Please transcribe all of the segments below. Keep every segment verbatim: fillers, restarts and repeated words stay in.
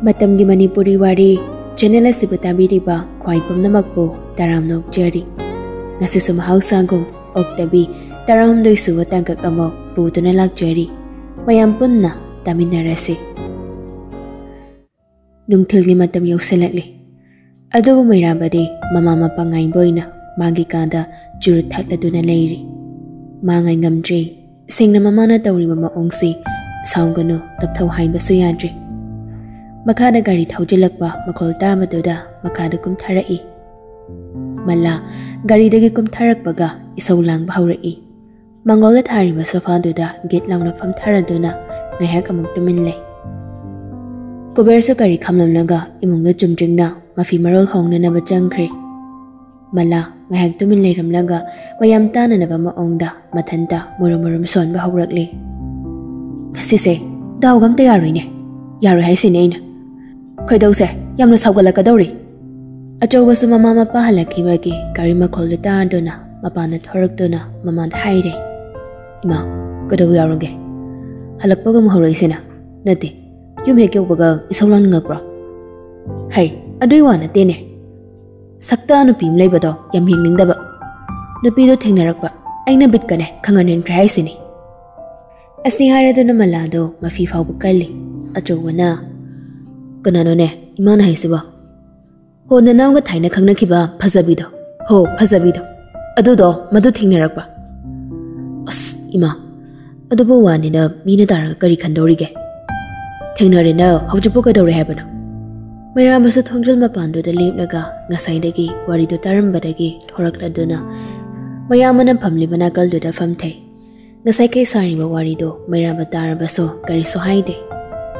ꯃꯇꯝꯒꯤ ꯃꯅꯤꯄꯨꯔꯤ ꯋꯥꯔꯤ ꯆꯦꯅꯦꯜ ꯑꯁꯤꯕꯨ ꯇꯥꯕꯤꯔꯤꯕ ꯈ꯭ꯋꯥꯏ ꯄꯨꯝꯅꯃꯛꯄꯨ ꯇꯔꯥꯝꯅ ꯑꯣꯛꯆꯔꯤ꯫ ꯉꯁꯤꯁꯨ ꯃꯍꯧꯁꯥꯒꯨꯝ ꯑꯣꯛꯇꯕꯤ ꯇꯔꯥꯍꯨꯝꯗꯣꯏ ꯁꯨꯕ ꯇꯥꯡꯀꯛ ꯑꯃ ꯄꯨꯗꯨꯅ ꯂꯥꯛꯆꯔꯤ꯫ ꯃꯌꯥꯝ ꯄꯨꯟꯅ ꯇꯥꯃꯤꯟꯅꯔꯁꯤ꯫ ꯅꯨꯡꯊꯤꯜꯒꯤ ꯃꯇꯝ ꯌꯧꯁꯤꯜꯂꯛꯂꯤ꯫ ꯑꯗꯨꯕꯨ ꯃꯩꯔꯥꯕꯗꯤ ꯃꯃꯥ ꯃꯄꯥ ꯉꯥꯏꯕ ꯑꯣꯏꯅ ꯃꯥꯒꯤ ꯀꯥꯗ ꯆꯨꯔꯨꯞ ꯊꯛꯂꯗꯨꯅ ꯂꯩꯔꯤ꯫ ꯃꯥ ꯉꯥꯏꯉꯝꯗ꯭ꯔꯦ꯫ ꯁꯦꯡꯅ ꯃꯃꯥꯅ ꯇꯧꯔꯤꯕ ꯃꯑꯣꯡꯁꯤ ꯁꯥꯎꯒꯅꯨ, ꯇꯞꯊꯧ ꯍꯥꯏꯕꯁꯨ ꯌꯥꯗ꯭ꯔꯦ꯫ ꯃꯈꯥꯗ ꯒꯥꯔꯤ ꯊꯧꯖꯤꯜꯂꯛꯄ ꯃꯈꯣꯜ ꯇꯥꯕꯗꯨꯗ ꯃꯈꯥꯗ ꯀꯨꯝꯊꯔꯛꯏ꯫ ꯃꯂꯥ ꯒꯥꯔꯤꯗꯒꯤ ꯀꯨꯝꯊꯔꯛꯄꯒ ꯏꯁꯧ ꯂꯥꯡꯕ ꯍꯧꯔꯛꯏ꯫ ꯃꯥꯡꯒꯣꯜꯗ ꯊꯥꯔꯤꯕ ꯁꯣꯐꯥꯗꯨꯗ ꯒꯤꯠ ꯂꯥꯎꯅ ꯐꯝꯊꯔꯗꯨꯅ ꯉꯥꯏꯍꯥꯛ ꯑꯃꯨꯛ ꯇꯨꯃꯤꯟ ꯂꯩ꯫ ꯀꯨꯕꯦꯔꯁꯨ ꯒꯥꯔꯤ ꯈꯥꯝꯂꯝꯂꯒ ꯏꯃꯨꯡꯗ ꯆꯨꯝꯗ꯭ꯔꯤꯡꯅ ꯃꯐꯤ ꯃꯔꯣꯜ ꯍꯣꯡꯅꯅꯕ ꯆꯪꯈ꯭ꯔꯦ꯫ ꯃꯂꯥ ꯉꯥꯏꯍꯥꯛ ꯇꯨꯃꯤꯟ ꯂꯩꯔꯝꯂꯒ ꯃꯌꯥꯝ ꯇꯥꯅꯅꯕ ꯃꯑꯣꯡꯗ ꯃꯊꯟꯇ ꯃꯨꯔꯨꯝ ꯃꯨꯔꯨꯝ ꯁꯣꯟꯕ ꯍꯧꯔꯛꯂꯦ꯫ "ꯉꯁꯤꯁꯦ ꯗꯥꯎꯒ ꯑꯝꯇ ꯌꯥꯔꯣꯏꯅꯦ꯫ ꯌꯥꯔꯣꯏ ꯍꯥꯏꯁꯤꯅꯦ ꯑꯩꯅ꯫ ꯈꯣꯏꯗꯧꯁꯦ ꯌꯥꯝꯅ ꯁꯥꯎꯒꯠꯂꯛꯀꯗꯧꯔꯤ꯫" ꯑꯆꯧꯕꯁꯨ ꯃꯃꯥ ꯃꯄꯥ ꯍꯜꯂꯛꯈꯤꯕꯒꯤ ꯒꯥꯔꯤ ꯃꯈꯣꯜꯗꯨ ꯇꯥꯗꯨꯅ ꯃꯄꯥꯟꯗ ꯊꯣꯔꯛꯇꯨꯅ ꯃꯃꯥꯗ ꯍꯥꯏꯔꯦ꯫ "ꯏꯃꯥ, ꯀꯩꯗꯧꯕ ꯌꯥꯎꯔꯒꯦ? ꯍꯜꯂꯛꯄꯒ ꯑꯃꯨꯛ ꯍꯧꯔꯛꯏꯁꯤꯅ? ꯅꯠꯇꯦ, ꯌꯨꯝ ꯍꯦꯛ ꯌꯧꯕꯒ ꯏꯁꯧ ꯂꯥꯡꯅꯤꯡꯉꯛꯄ꯭ꯔꯣ?" "ꯍꯩ, ꯑꯗꯨꯏ ꯋꯥ ꯅꯠꯇꯦꯅꯦ꯫ ꯁꯛꯇꯥ ꯅꯨꯄꯤ ꯑꯃ ꯂꯩꯕꯗꯣ ꯌꯥꯝ ꯌꯦꯡꯅꯤꯡꯗꯕ꯫ ꯅꯨꯄꯤꯗꯣ ꯊꯦꯡꯅꯔꯛꯄ ꯑꯩꯅ ꯕꯤꯠꯀꯅꯦ ꯈꯪꯍꯟꯍꯟꯈ꯭ꯔꯦ ꯍꯥꯏꯁꯤꯅꯤ꯫" ꯑꯁꯤ ꯍꯥꯏꯔꯗꯨꯅ ꯃꯂꯥꯗꯣ ꯃꯐꯤ ꯐꯥꯎꯕ ꯀꯜꯂꯤ꯫ ꯑꯆꯧꯕꯅ, "ꯀꯅꯥꯅꯣꯅꯦ ꯏꯃꯥꯅ ꯍꯥꯏꯁꯤꯕꯣ?" "ꯍꯣ, ꯅꯅꯥꯎꯒ ꯊꯥꯏꯅ ꯈꯪꯅꯈꯤꯕ ꯐꯖꯕꯤꯗꯣ꯫ ꯍꯣ, ꯐꯖꯕꯤꯗꯣ꯫ ꯑꯗꯨꯗꯣ ꯃꯗꯨ ꯊꯦꯡꯅꯔꯛꯄ꯫" "ꯑꯁ, ꯏꯃꯥ, ꯑꯗꯨꯕꯨ ꯋꯥꯅꯤꯅ ꯃꯤꯅ ꯇꯥꯔꯒ ꯀꯔꯤ ꯈꯟꯗꯧꯔꯤꯒꯦ? ꯊꯦꯡꯅꯔꯦꯅ ꯍꯧꯖꯤꯛꯄꯨ ꯀꯩꯗꯧꯔꯦ ꯍꯥꯏꯕꯅꯣ?" ꯃꯩꯔꯥꯕꯁꯨ ꯊꯣꯡꯖꯤꯜ ꯃꯄꯥꯟꯗꯨꯗ ꯂꯦꯞꯂꯒ ꯉꯁꯥꯏꯗꯒꯤ ꯋꯥꯔꯤꯗꯨ ꯇꯥꯔꯝꯕꯗꯒꯤ ꯊꯣꯔꯛꯂꯗꯨꯅ ꯃꯌꯥꯝꯕꯅ ꯐꯝꯂꯤꯕ ꯅꯥꯀꯜꯗꯨꯗ ꯐꯝꯊꯩ꯫ ꯉꯁꯥꯏꯈꯩ ꯁꯥꯔꯤꯕ ꯋꯥꯔꯤꯗꯣ ꯃꯩꯔꯥꯕ ꯇꯥꯔꯕꯁꯨ ꯀꯔꯤꯁꯨ ꯍꯥꯏꯗꯦ꯫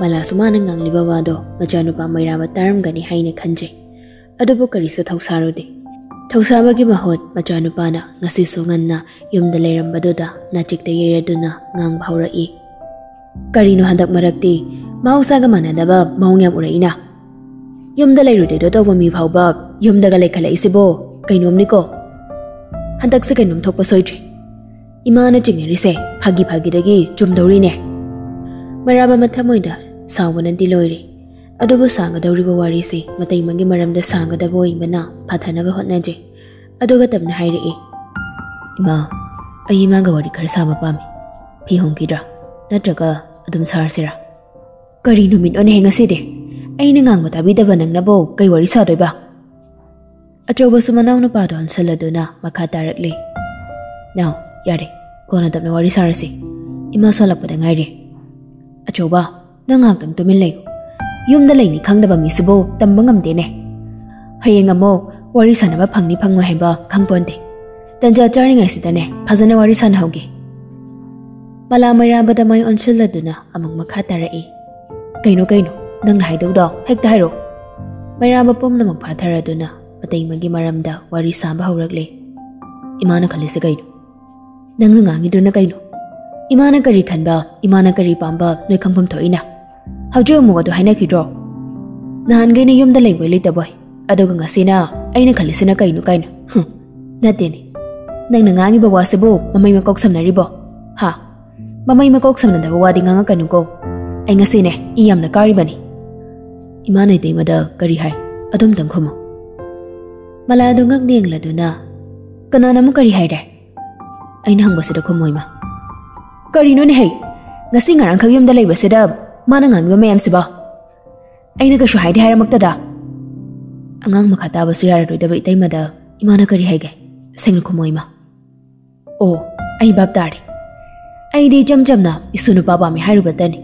ꯃꯂꯥꯁꯨ ꯃꯥꯅ ꯉꯥꯡꯂꯤꯕ ꯋꯥꯗꯣ ꯃꯆꯥꯅꯨꯄꯥ ꯃꯩꯔꯥꯕ ꯇꯥꯔꯝꯒꯅꯤ ꯍꯥꯏꯅ ꯈꯟꯖꯩ꯫ ꯑꯗꯨꯕꯨ ꯀꯔꯤꯁꯨ ꯊꯧꯁꯥꯔꯨꯗꯦ꯫ ꯊꯧꯁꯥꯕꯒꯤ ꯃꯍꯨꯠ ꯃꯆꯥꯅꯨꯄꯥꯅ ꯉꯁꯤꯁꯨ ꯉꯟꯅ ꯌꯨꯝꯗ ꯂꯩꯔꯝꯕꯗꯨꯗ ꯅꯥꯆꯤꯛꯇ ꯌꯩꯔꯗꯨꯅ ꯉꯥꯡꯕ ꯍꯧꯔꯛꯏ꯫ "ꯀꯔꯤꯅꯣ ꯍꯟꯗꯛ ꯃꯔꯛꯇꯤ ꯃꯍꯧꯁꯥꯒ ꯃꯥꯟꯅꯗꯕ ꯃꯑꯣꯡ ꯌꯥꯝ ꯎꯔꯛꯏꯅ? ꯌꯨꯝꯗ ꯂꯩꯔꯨꯗꯣꯏꯗꯣ ꯇꯧꯕ ꯃꯤ ꯐꯥꯎꯕ ꯌꯨꯝꯗꯒ ꯂꯩꯈꯠꯂꯛꯏꯁꯤꯕꯣ? ꯀꯩꯅꯣꯝꯅꯤꯀꯣ꯫ ꯍꯟꯗꯛꯁꯦ ꯀꯩꯅꯣꯝ ꯊꯣꯛꯄ ꯁꯣꯏꯗ꯭ꯔꯦ꯫ ꯏꯃꯥꯅ ꯆꯤꯡꯅꯔꯤꯁꯦ ꯐꯥꯒꯤ ꯐꯥꯒꯤꯗꯒꯤ ꯆꯨꯝꯗꯧꯔꯤꯅꯦ꯫" ꯃꯩꯔꯥꯕ ꯃꯊꯃꯣꯏꯗ ꯁꯥꯎꯕꯅꯗꯤ ꯂꯣꯏꯔꯦ꯫ ꯑꯗꯨꯕꯨ ꯁꯥꯒꯗꯧꯔꯤꯕ ꯋꯥꯔꯤꯁꯤ ꯃꯇꯩꯃꯒꯤ ꯃꯔꯝꯗ ꯁꯥꯒꯗꯕ ꯑꯣꯏꯕꯅ ꯐꯥꯊꯅꯕ ꯍꯣꯠꯅꯖꯩ꯫ ꯑꯗꯨꯒ ꯇꯞꯅ ꯍꯥꯏꯔꯛꯏ, "ꯏꯃꯥ, ꯑꯩ ꯏꯃꯥꯒ ꯋꯥꯔꯤ ꯈꯔ ꯁꯥꯕ ꯄꯥꯝꯃꯤ꯫ ꯐꯤ ꯍꯣꯡꯈꯤꯗ꯭ꯔꯥ? ꯅꯠꯇ꯭ꯔꯒ ꯑꯗꯨꯝ ꯁꯥꯔꯁꯤꯔꯥ?" "ꯀꯔꯤ ꯅꯨꯃꯤꯠꯅꯣꯅꯦꯍꯦ ꯉꯁꯤꯗꯤ? ꯑꯩꯅ ꯉꯥꯡꯕ ꯇꯥꯕꯤꯗꯕ ꯅꯪꯅꯕꯨ ꯀꯩ ꯋꯥꯔꯤ ꯁꯥꯗꯣꯏꯕ?" ꯑꯆꯧꯕꯁꯨ ꯃꯅꯥꯎꯅꯨꯄꯥꯗꯣ ꯑꯣꯟꯁꯤꯜꯂꯗꯨꯅ ꯃꯈꯥ ꯇꯥꯔꯛꯂꯤ, "ꯅꯥꯎ, ꯌꯥꯔꯦ, ꯀꯣꯟꯅ ꯇꯞꯅ ꯋꯥꯔꯤ ꯁꯥꯔꯁꯤ꯫ ꯏꯃꯥ ꯁꯣꯜꯂꯛꯄꯗ ꯉꯥꯏꯔꯤ꯫ ꯑꯆꯧꯕ, ꯅꯪ ꯉꯥꯏꯍꯥꯛꯇꯪ ꯇꯨꯃꯤꯟ ꯂꯩꯌꯨ꯫ ꯌꯨꯝꯗ ꯂꯩꯅꯤ ꯈꯪꯗꯕ ꯃꯤꯁꯤꯕꯨ ꯇꯝꯕ ꯉꯝꯗꯦꯅꯦ꯫ ꯍꯌꯦꯡ ꯑꯃꯨꯛ ꯋꯥꯔꯤ ꯁꯥꯟꯅꯕ ꯐꯪꯅꯤ ꯐꯪꯉꯣꯏ ꯍꯥꯏꯕ ꯈꯪꯄꯣꯟꯇꯦ꯫ ꯇꯟꯖꯥ ꯆꯥꯔꯤꯉꯩꯁꯤꯗꯅꯦ ꯐꯖꯅ ꯋꯥꯔꯤ ꯁꯥꯟꯅꯍꯧꯒꯦ꯫" ꯃꯂꯥ ꯃꯩꯔꯥꯕꯗ ꯃꯥꯏ ꯑꯣꯟꯁꯤꯜꯂꯗꯨꯅ ꯑꯃꯨꯛ ꯃꯈꯥ ꯇꯥꯔꯛꯏ, "ꯀꯩꯅꯣ, ꯀꯩꯅꯣ? ꯅꯪꯅ ꯍꯥꯏꯗꯧꯗꯣ ꯍꯦꯛꯇ ꯍꯥꯏꯔꯛꯑꯣ꯫" ꯃꯩꯔꯥꯕ ꯄꯨꯝꯅꯃꯛ ꯐꯥꯊꯔꯗꯨꯅ ꯃꯇꯩꯃꯒꯤ ꯃꯔꯝꯗ ꯋꯥꯔꯤ ꯁꯥꯕ ꯍꯧꯔꯛꯂꯦ꯫ "ꯏꯃꯥꯅ ꯈꯜꯂꯤꯁꯦ ꯀꯩꯅꯣ? ꯅꯪꯅ ꯉꯥꯡꯉꯤꯗꯨꯅ ꯀꯩꯅꯣ? ꯏꯃꯥꯅ ꯀꯔꯤ ꯈꯟꯕ, ꯏꯃꯥꯅ ꯀꯔꯤ ꯄꯥꯝꯕ ꯅꯣꯏ ꯈꯪꯐꯝ ꯊꯣꯛꯏꯅ? ꯍꯧꯖꯤꯛ ꯑꯃꯨꯛ ꯑꯗꯨ ꯍꯥꯏꯅꯈꯤꯗ꯭ꯔꯣ? ꯅꯍꯥꯟꯈꯩꯅ ꯌꯨꯝꯗ ꯂꯩꯕꯣꯏ ꯂꯩꯇꯕꯣꯏ, ꯑꯗꯨꯒ ꯉꯁꯤꯅ ꯑꯩꯅ ꯈꯜꯂꯤꯁꯤꯅ ꯀꯩꯅꯣ ꯀꯥꯏꯅ? ꯍꯨꯝ, ꯅꯠꯇꯦꯅꯦ꯫ ꯅꯪꯅ ꯉꯥꯡꯉꯤꯕ ꯋꯥꯁꯤꯕꯨ ꯃꯃꯩ ꯃꯀꯣꯛ ꯁꯝꯅꯔꯤꯕꯣ? ꯍꯥ? ꯃꯃꯩ ꯃꯀꯣꯛ ꯁꯝꯅꯗꯕ ꯋꯥꯗꯤ ꯉꯥꯡꯉꯛꯀꯅꯨꯀꯣ꯫ ꯑꯩ ꯉꯁꯤꯅꯦ ꯏ ꯌꯥꯝꯅ ꯀꯥꯔꯤꯕꯅꯤ꯫" "ꯏꯃꯥꯅ ꯏꯇꯩꯃꯗ ꯀꯔꯤ ꯍꯥꯏ? ꯑꯗꯨꯝꯇꯪ ꯈꯨꯝꯃꯨ꯫" ꯃꯂꯥꯗꯣ ꯉꯛ ꯌꯦꯡꯂꯗꯨꯅ, "ꯀꯅꯥꯅ ꯑꯃꯨꯛ ꯀꯔꯤ ꯍꯥꯏꯔꯦ? ꯑꯩꯅ ꯍꯪꯕꯁꯤꯗ ꯈꯨꯝꯃꯣ, ꯏꯃꯥ꯫" "ꯀꯔꯤꯅꯣꯅꯦꯍꯦ? ꯉꯁꯤ ꯉꯔꯥꯡꯈꯛ ꯌꯨꯝꯗ ꯂꯩꯕꯁꯤꯗ ꯃꯥꯅ ꯉꯥꯡꯉꯤꯕ ꯃꯌꯥꯝꯁꯤꯕꯣ?" "ꯑꯩꯅ ꯀꯩꯁꯨ ꯍꯥꯏꯗꯦ ꯍꯥꯏꯔꯃꯛꯇꯗ?" "ꯑꯉꯥꯡ ꯃꯈꯥ ꯇꯥꯕꯁꯨ ꯌꯥꯔꯔꯣꯏꯗꯕ ꯏꯇꯩꯃꯗ ꯏꯃꯥꯅ ꯀꯔꯤ ꯍꯥꯏꯒꯦ? ꯁꯦꯡꯅ ꯈꯨꯝꯃꯣ, ꯏꯃꯥ꯫" "ꯑꯣ, ꯑꯩ ꯚꯥꯞ ꯇꯥꯔꯦ꯫ ꯑꯩꯗꯤ ꯏꯆꯝ ꯆꯝꯅ ꯏꯁꯨ ꯅꯨꯄꯥ ꯄꯥꯝꯃꯤ ꯍꯥꯏꯔꯨꯕꯇꯅꯤ꯫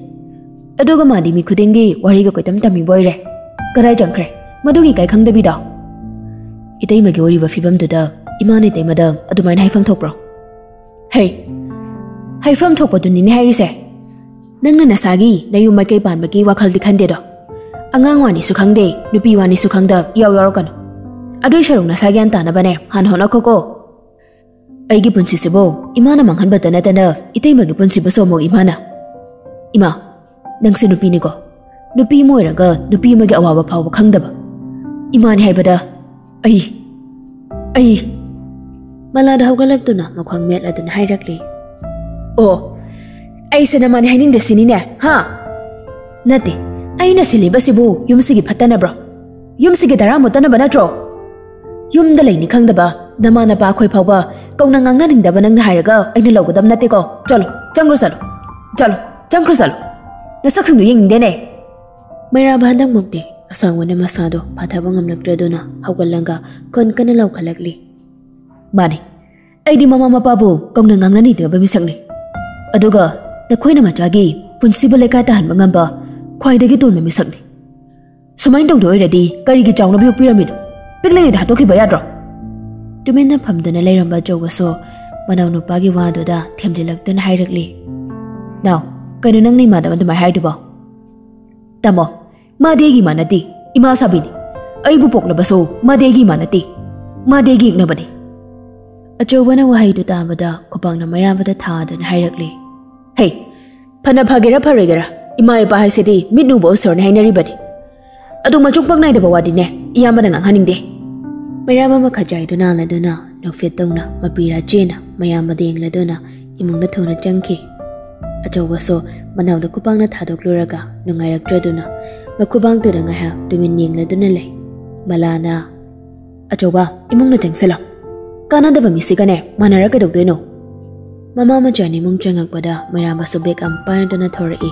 ꯑꯗꯨꯒ ꯃꯥꯗꯤ ꯃꯤ ꯈꯨꯗꯤꯡꯒꯤ ꯋꯥꯔꯤꯒ ꯀꯣꯏꯇꯝ ꯇꯝꯃꯤꯕ ꯑꯣꯏꯔꯦ꯫ ꯀꯗꯥꯏ ꯆꯪꯈ꯭ꯔꯦ? ꯃꯗꯨꯒꯤ ꯀꯥꯏ ꯈꯪꯗꯕꯤꯗꯣ?" ꯏꯇꯩꯃꯒꯤ ꯑꯣꯏꯔꯤꯕ ꯐꯤꯕꯝꯗꯨꯗ ꯏꯃꯥꯅ ꯏꯇꯩꯃꯗ ꯑꯗꯨꯃꯥꯏꯅ ꯍꯥꯏꯐꯝ ꯊꯣꯛꯄ꯭ꯔꯣ? "ꯍꯦ, ꯍꯥꯏꯐꯝ ꯊꯣꯛꯄꯗꯨꯅꯤꯅꯦ ꯍꯥꯏꯔꯤꯁꯦ꯫ ꯅꯪꯅ ꯅꯁꯥꯒꯤ ꯅꯌꯨꯝ ꯃꯥꯏꯀꯩ ꯄꯥꯟꯕꯒꯤ ꯋꯥꯈꯜꯗꯤ ꯈꯟꯗꯦꯗꯣ꯫ ꯑꯉꯥꯡ ꯋꯥꯅꯤꯁꯨ ꯈꯪꯗꯦ, ꯅꯨꯄꯤ ꯋꯥꯅꯤꯁꯨ ꯈꯪꯗ ꯏꯌꯥꯎ ꯌꯥꯎꯔꯛꯀꯅꯨ꯫ ꯑꯗꯨꯏ ꯁꯔꯨꯛ ꯅꯁꯥ ꯒ꯭ꯌꯥꯟ ꯇꯥꯅꯕꯅꯦ ꯍꯥꯟꯅ ꯍꯣꯠꯅꯈꯣꯀꯣ꯫ ꯑꯩꯒꯤ ꯄꯨꯟꯁꯤꯁꯤꯕꯨ ꯏꯃꯥꯅ ꯃꯥꯡꯍꯟꯕꯇ ꯅꯠꯇꯅ ꯏꯇꯩꯃꯒꯤ ꯄꯨꯟꯁꯤꯕꯨꯁꯨ ꯑꯃꯨꯛ ꯏꯃꯥꯅ꯫" "ꯏꯃꯥ, ꯅꯪꯁꯦ ꯅꯨꯄꯤꯅꯤꯀꯣ꯫ ꯅꯨꯄꯤ ꯑꯃ ꯑꯣꯏꯔꯒ ꯅꯨꯄꯤ ꯑꯃꯒꯤ ꯑꯋꯥꯕ ꯐꯥꯎꯕ ꯈꯪꯗꯕ꯫ ꯏꯃꯥꯅꯤ ꯍꯥꯏꯕꯗ ꯑꯩ, ꯑꯩ꯫" ꯃꯂꯥꯗ ꯍꯧꯒꯠꯂꯛꯇꯨꯅ ꯃꯈ꯭ꯋꯥꯡ ꯃꯦꯠꯂꯗꯨꯅ ꯍꯥꯏꯔꯛꯂꯤ, "ꯑꯣ, ꯑꯩꯁꯦ ꯅꯃꯥꯅꯤ ꯍꯥꯏꯅꯤꯡꯗ꯭ꯔꯁꯤꯅꯤꯅꯦ, ꯍꯥ?" "ꯅꯠꯇꯦ, ꯑꯩꯅ ꯁꯤꯜꯂꯤꯕꯁꯤꯕꯨ ꯌꯨꯝꯁꯤꯒꯤ ꯐꯠꯇꯅꯕ꯭ꯔꯣ? ꯌꯨꯝꯁꯤꯒꯤ ꯇꯔꯥ ꯃꯨꯠꯇꯅꯕ ꯅꯠꯇ꯭ꯔꯣ? ꯌꯨꯝꯗ ꯂꯩꯅꯤ ꯈꯪꯗꯕ ꯅꯃꯥ ꯅꯄꯥ ꯑꯩꯈꯣꯏ ꯐꯥꯎꯕ ꯀꯧꯅ ꯉꯥꯡꯅꯅꯤꯡꯗꯕ ꯅꯪꯅ ꯍꯥꯏꯔꯒ ꯑꯩꯅ ꯂꯧꯒꯗꯕ ꯅꯠꯇꯦꯀꯣ꯫ ꯆꯠꯂꯣ, ꯆꯪꯈ꯭ꯔꯣ ꯆꯠꯂꯣ꯫ ꯆꯠꯂꯣ, ꯆꯪꯈ꯭ꯔꯣ ꯆꯠꯂꯣ꯫ ꯅꯁꯛꯁꯤꯡꯗꯣ ꯌꯦꯡꯅꯤꯡꯗꯦꯅꯦ꯫ ꯃꯩꯔꯥꯕ ꯍꯟꯗꯛꯃꯛꯇꯤ ꯑꯁꯥꯡꯕꯅ ꯃꯁꯥꯗꯣ ꯐꯥꯊꯕ ꯉꯝꯂꯛꯇ꯭ꯔꯗꯨꯅ ꯍꯧꯒꯠꯂꯒ ꯈꯣꯟ ꯀꯟꯅ ꯂꯥꯎꯈꯠꯂꯛꯂꯤ꯫ ꯃꯥꯅꯤ, ꯑꯩꯗꯤ ꯃꯃꯥ ꯃꯄꯥꯕꯨ ꯀꯧꯅ ꯉꯥꯡꯅꯅꯤꯡꯗꯕ ꯃꯤꯁꯛꯅꯤ꯫ ꯑꯗꯨꯒ ꯅꯈꯣꯏꯅ ꯃꯆꯥꯒꯤ ꯄꯨꯟꯁꯤꯕꯨ ꯂꯩꯀꯥꯏ ꯇꯥꯍꯟꯕ ꯉꯝꯕ ꯈ꯭ꯋꯥꯏꯗꯒꯤ ꯇꯣꯟꯕ ꯃꯤꯁꯛꯅꯤ꯫ ꯁꯨꯃꯥꯏꯅ ꯇꯧꯗꯣꯏ ꯑꯣꯏꯔꯗꯤ ꯀꯔꯤꯒꯤ ꯆꯥꯎꯅꯕ ꯌꯣꯛꯄꯤꯔꯝꯃꯤꯅꯣ? ꯄꯤꯛꯂꯤꯉꯩꯗ ꯍꯥꯠꯇꯣꯛꯈꯤꯕ ꯌꯥꯗ꯭ꯔꯣ? ꯇꯨꯃꯤꯟꯅ ꯐꯝꯗꯨꯅ ꯂꯩꯔꯝꯕ ꯑꯆꯧꯕꯁꯨ ꯃꯅꯥꯎꯅꯨꯄꯥꯒꯤ ꯋꯥꯗꯨꯗ ꯊꯦꯝꯖꯤꯜꯂꯛꯇꯨꯅ ꯍꯥꯏꯔꯛꯂꯤ꯫ ꯅꯥꯎ, ꯀꯩꯅꯣ ꯅꯪꯅ ꯏꯃꯥꯗ ꯑꯗꯨꯃꯥꯏꯅ ꯍꯥꯏꯗꯨꯕꯣ? ꯇꯥꯃꯣ, ꯃꯥꯗꯤ ꯑꯩꯒꯤ ꯏꯃꯥ ꯅꯠꯇꯦ, ꯏꯃꯥ ꯁꯥꯕꯤꯅꯤ꯫ ꯑꯩꯕꯨ ꯄꯣꯛꯂꯕꯁꯨ ꯃꯥꯗꯤ ꯑꯩꯒꯤ ꯏꯃꯥ ꯅꯠꯇꯦ, ꯃꯥꯗꯤ ꯑꯩꯒꯤ ꯏꯛꯅꯕꯅꯤ꯫ ꯑꯆꯧꯕꯅ ꯋꯥꯍꯩꯗꯨ ꯇꯥꯕꯗ ꯈꯨꯄꯥꯛꯅ ꯃꯩꯔꯥꯕꯗ ꯊꯥꯗꯨꯅ ꯍꯥꯏꯔꯛꯂꯤ꯫ ꯍꯦ, ꯐꯅ ꯐꯒꯦꯔꯥ ꯐꯔꯣꯏꯒꯦꯔꯥ, ꯏꯃꯥ ꯏꯄꯥ ꯍꯥꯏꯁꯤꯗꯤ ꯃꯤꯠ ꯎꯕ ꯎꯁꯣꯔꯅꯤ ꯍꯥꯏꯅꯔꯤꯕꯅꯤ꯫ ꯑꯗꯨ ꯃꯆꯨꯝ ꯄꯛ ꯅꯥꯏꯗꯕ ꯋꯥꯗꯤꯅꯦ ꯏꯌꯥꯝꯕꯅ ꯉꯥꯡꯍꯟꯅꯤꯡꯗꯦ꯫ ꯃꯩꯔꯥꯕ ꯃꯈꯥ ꯆꯥꯏꯗꯨꯅ ꯂꯗꯨꯅ ꯅꯣꯛꯐꯦꯠ ꯇꯧꯅ ꯃꯄꯤ ꯔꯥꯆꯦꯅ ꯃꯌꯥꯝꯕꯗ ꯌꯦꯡꯂꯗꯨꯅ ꯏꯃꯨꯡꯗ ꯊꯨꯅ ꯆꯪꯈꯤ꯫ ꯑꯆꯧꯕꯁꯨ ꯃꯅꯥꯎꯗ ꯈꯨꯄꯥꯛꯅ ꯊꯥꯗꯣꯛꯂꯨꯔꯒ ꯅꯨꯡꯉꯥꯏꯔꯛꯇ꯭ꯔꯗꯨꯅ ꯃꯈꯨꯕꯥꯡꯗꯨꯗ ꯉꯥꯏꯍꯥꯛ ꯇꯨꯃꯤꯟ ꯌꯦꯡꯂꯗꯨꯅ ꯂꯩ꯫ ꯃꯂꯥꯅ, "ꯑꯆꯧꯕ, ꯏꯃꯨꯡꯗ ꯆꯪꯁꯤꯜꯂꯣ꯫ ꯀꯥꯟꯅꯗꯕ ꯃꯤꯁꯤꯒꯅꯦ ꯃꯥꯟꯅꯔ ꯀꯩꯗꯧꯗꯣꯏꯅꯣ?" ꯃꯃꯥ ꯃꯆꯥꯅꯤ ꯏꯃꯨꯡ ꯆꯪꯉꯛꯄꯗ ꯃꯩꯔꯥꯕꯁꯨ ꯕꯦꯒ ꯑꯃ ꯄꯥꯏꯗꯨꯅ ꯊꯣꯔꯛꯏ꯫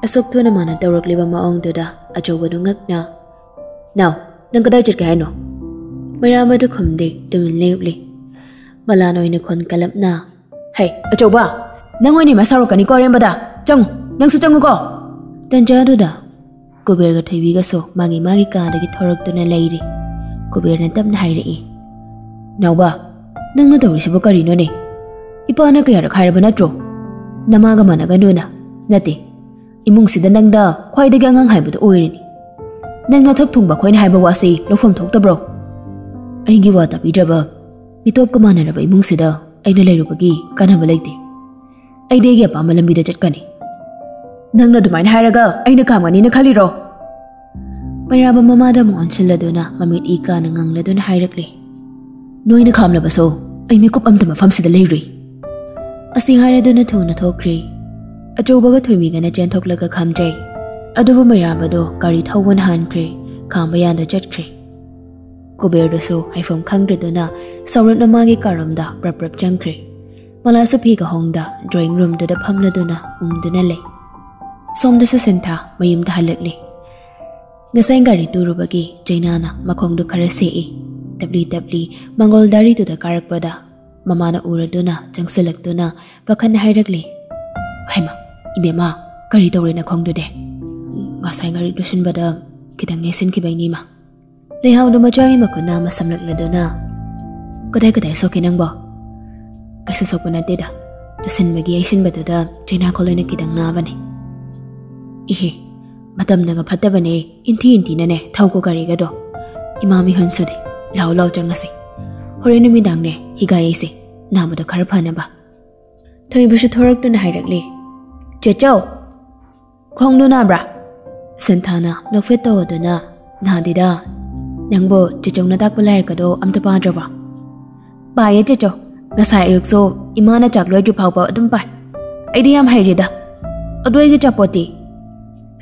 ꯑꯁꯨꯛ ꯊꯨꯅ ꯃꯥꯅ ꯇꯧꯔꯛꯂꯤꯕ ꯃꯑꯣꯡꯗꯨꯗ ꯑꯆꯧꯕꯗꯨ ꯉꯛꯅ, "ꯅꯥꯎ, ꯅꯪ ꯀꯗꯥꯏ ꯆꯠꯀꯦ ꯍꯥꯏꯅꯣ?" ꯃꯩꯔꯥꯕꯗꯨ ꯈꯨꯝꯗꯦ, ꯇꯨꯃꯤꯟ ꯂꯦꯞꯂꯤ꯫ ꯃꯂꯥꯟ ꯑꯣꯏꯅ ꯈꯣꯟ ꯀꯜꯂꯞꯅ, "ꯍꯩ, ꯑꯆꯧꯕ, ꯅꯪ ꯑꯣꯏꯅ ꯏꯃꯥ ꯁꯥꯎꯔꯛꯀꯅꯤꯀꯣ ꯑꯔꯦꯝꯕꯗ꯫ ꯆꯪꯉꯨ, ꯅꯪꯁꯨ ꯆꯪꯉꯨꯀꯣ!" ꯇꯟꯖꯥꯗꯨꯗ ꯀꯨꯕꯦꯔꯒ ꯊꯣꯏꯕꯤꯒꯁꯨ ꯃꯥꯒꯤ ꯃꯥꯒꯤ ꯀꯥꯗꯒꯤ ꯊꯣꯔꯛꯇꯨꯅ ꯂꯩꯔꯤ꯫ ꯀꯨꯕꯦꯔꯅ ꯇꯞꯅ ꯍꯥꯏꯔꯛꯏ, "ꯅꯥꯎꯕ, ꯅꯪꯅ ꯇꯧꯔꯤꯁꯤꯕꯨ ꯀꯔꯤꯅꯣꯅꯦ? ꯏꯄꯥꯅ ꯀꯌꯥꯔꯛ ꯍꯥꯏꯔꯕ ꯅꯠꯇ꯭ꯔꯣ? ꯅꯃꯥꯒ ꯃꯥꯟꯅꯒꯅꯨꯅ꯫ ꯅꯠꯇꯦ, ꯏꯃꯨꯡꯁꯤꯗ ꯅꯪꯗ ꯈ꯭ꯋꯥꯏꯗꯒꯤ ꯑꯉꯥꯡ ꯍꯥꯏꯕꯗꯨ ꯑꯣꯏꯔꯤꯅꯤ꯫ ꯅꯪ ꯅꯊꯛ ꯊꯣꯡꯕ ꯑꯩꯈꯣꯏꯅ ꯍꯥꯏꯕ ꯋꯥꯁꯤ ꯂꯧꯐꯝ ꯊꯣꯛꯇꯕ꯭ꯔꯣ? ꯑꯩꯒꯤ ꯋꯥ ꯇꯥꯕꯤꯗ꯭ꯔꯕ ꯃꯤꯇꯣꯞꯀ ꯃꯥꯟꯅꯔꯕ ꯏꯃꯨꯡꯁꯤꯗ ꯑꯩꯅ ꯂꯩꯔꯨꯕꯒꯤ ꯀꯥꯟꯅꯕ ꯂꯩꯇꯦ꯫ ꯑꯩꯗꯤ ꯑꯩꯒꯤ ꯑꯄꯥꯝꯕ ꯂꯝꯕꯤꯗ ꯆꯠꯀꯅꯤ꯫ ꯅꯪꯅ ꯑꯗꯨꯃꯥꯏꯅ ꯍꯥꯏꯔꯒ ꯑꯩꯅ ꯈꯥꯝꯒꯅꯤꯅ ꯈꯜꯂꯤꯔꯣ?" ꯃꯩꯔꯥꯕ ꯃꯃꯥꯗ ꯑꯃꯨꯛ ꯑꯣꯟꯁꯤꯜꯂꯗꯨꯅ ꯃꯃꯤꯠ ꯏ ꯀꯥꯅ ꯉꯪꯂꯗꯨꯅ ꯍꯥꯏꯔꯛꯂꯤ, "ꯅꯣꯏꯅ ꯈꯥꯝꯂꯕꯁꯨ ꯑꯩ ꯃꯤꯀꯨꯞ ꯑꯝꯇ ꯃꯐꯝꯁꯤꯗ ꯂꯩꯔꯨꯏ꯫" ꯑꯁꯤ ꯍꯥꯏꯔꯗꯨꯅ ꯊꯨꯅ ꯊꯣꯛꯈ꯭ꯔꯦ꯫ ꯑꯆꯧꯕꯒ ꯊꯣꯏꯕꯤꯒꯅ ꯆꯦꯟꯊꯣꯛꯂꯒ ꯈꯥꯝꯖꯩ꯫ ꯑꯗꯨꯕꯨ ꯃꯩꯔꯥꯕꯗꯣ ꯒꯥꯔꯤ ꯊꯧꯕꯅ ꯍꯥꯟꯈ꯭ꯔꯦ, ꯈꯥꯝꯕ ꯌꯥꯗ ꯆꯠꯈ꯭ꯔꯦ꯫ ꯀꯨꯕꯦꯔꯗꯨꯁꯨ ꯍꯥꯏꯐꯝ ꯈꯪꯗ꯭ꯔꯗꯨꯅ ꯁꯧꯔꯠꯅ ꯃꯥꯒꯤ ꯀꯥꯔꯣꯝꯗ ꯄ꯭ꯔꯞ ꯄ꯭ꯔꯞ ꯆꯪꯈ꯭ꯔꯦ꯫ ꯃꯂꯥꯁꯨ ꯐꯤꯒ ꯍꯣꯡꯗ drawing roomꯗꯨꯗ ꯐꯝꯂꯗꯨꯅ ꯎꯝꯗꯨꯅ ꯂꯩ꯫ ꯁꯣꯝꯗꯁꯨ ꯁꯤꯟꯊꯥ ꯃꯌꯨꯝꯗ ꯍꯜꯂꯛꯂꯤ꯫ ꯉꯁꯥꯏ ꯒꯥꯔꯤ ꯇꯨꯔꯨꯕꯒꯤ ꯆꯩꯅꯥꯅ ꯃꯈꯣꯡꯗꯨ ꯈꯔ ꯁꯦꯛꯏ꯫ ꯇꯞꯂꯤ ꯇꯞꯂꯤ ꯃꯪꯒꯣꯜ ꯗꯥꯔꯤꯗꯨꯗ ꯀꯥꯔꯛꯄꯗ ꯃꯃꯥꯅ ꯎꯔꯗꯨꯅ ꯆꯪꯁꯤꯜꯂꯛꯇꯨꯅ ꯄꯥꯈꯠꯅ ꯍꯥꯏꯔꯛꯂꯤ, "ꯍꯩꯃꯥ, ꯏꯕꯦꯝꯃ, ꯀꯔꯤ ꯇꯧꯔꯦ ꯅꯈꯣꯡꯗꯨꯗꯤ? ꯉꯁꯥꯏ ꯒꯥꯔꯤ ꯇꯨꯁꯤꯟꯕꯗ ꯈꯤꯇꯪ ꯅꯦꯠꯁꯤꯟꯈꯤꯕꯩꯅꯤ, ꯏꯃꯥ꯫" ꯂꯩꯍꯥꯎꯗꯨ ꯃꯆꯥꯒꯤ ꯃꯈꯨꯠꯅ ꯃꯁꯝꯂꯛꯂꯗꯨꯅ, "ꯀꯗꯥꯏ ꯀꯗꯥꯏ ꯁꯣꯛꯀꯦ ꯅꯪꯕꯣ?" "ꯀꯩꯁꯨ ꯁꯣꯛꯄ ꯅꯠꯇꯦꯗ, ꯇꯨꯁꯤꯟꯕꯒꯤ ꯌꯩꯁꯤꯟꯕꯗꯨꯗ ꯆꯩꯅꯥꯈꯣꯜ ꯑꯣꯏꯅ ꯈꯤꯇꯪ ꯅꯥꯕꯅꯦ꯫" "ꯏꯍꯦ, ꯃꯇꯝꯅꯒ ꯐꯠꯇꯕꯅꯦ, ꯏꯟꯊꯤ ꯏꯟꯊꯤꯅꯅꯦ ꯊꯧꯀꯣ ꯒꯥꯔꯤꯒꯗꯣ꯫ ꯏꯃꯥ ꯃꯤꯍꯨꯟ ꯁꯨꯗꯦ, ꯂꯥꯎ ꯂꯥꯎ ꯆꯪꯉꯁꯤ꯫ ꯍꯣꯔꯦꯟ ꯅꯨꯃꯤꯗꯥꯡꯅꯦ ꯍꯤꯒꯥꯏ ꯑꯩꯁꯦ, ꯅꯥꯕꯗꯣ ꯈꯔ ꯐꯅꯕ꯫" ꯊꯣꯏꯕꯁꯨ ꯊꯣꯔꯛꯇꯨꯅ ꯍꯥꯏꯔꯛꯂꯤ, "ꯆꯦꯆꯧ, ꯈꯣꯡꯗꯣ ꯅꯥꯕ꯭ꯔꯥ?" ꯁꯤꯟꯊꯥꯅ ꯅꯣꯛꯐꯦꯠ ꯇꯧꯗꯨꯅ, "ꯅꯥꯗꯦꯗ꯫ ꯅꯪꯕꯨ ꯆꯦꯆꯧꯅ ꯇꯥꯛꯄ ꯂꯥꯏꯔꯤꯛ ꯑꯗꯣ ꯑꯝꯇ ꯄꯥꯗ꯭ꯔꯕꯣ?" "ꯄꯥꯏꯌꯦ ꯆꯦꯆꯧ, ꯉꯁꯥꯏ ꯑꯌꯨꯛꯁꯨ ꯏꯃꯥꯅ ꯆꯥꯛ ꯂꯣꯏꯗ꯭ꯔꯤ ꯐꯥꯎꯕ ꯑꯗꯨꯝ ꯄꯥꯏ꯫ ꯑꯩꯗꯤ ꯌꯥꯝ ꯍꯩꯔꯦꯗ꯫ ꯑꯗꯣ ꯑꯩꯒꯤ ꯆꯥꯄꯣꯠꯇꯤ?"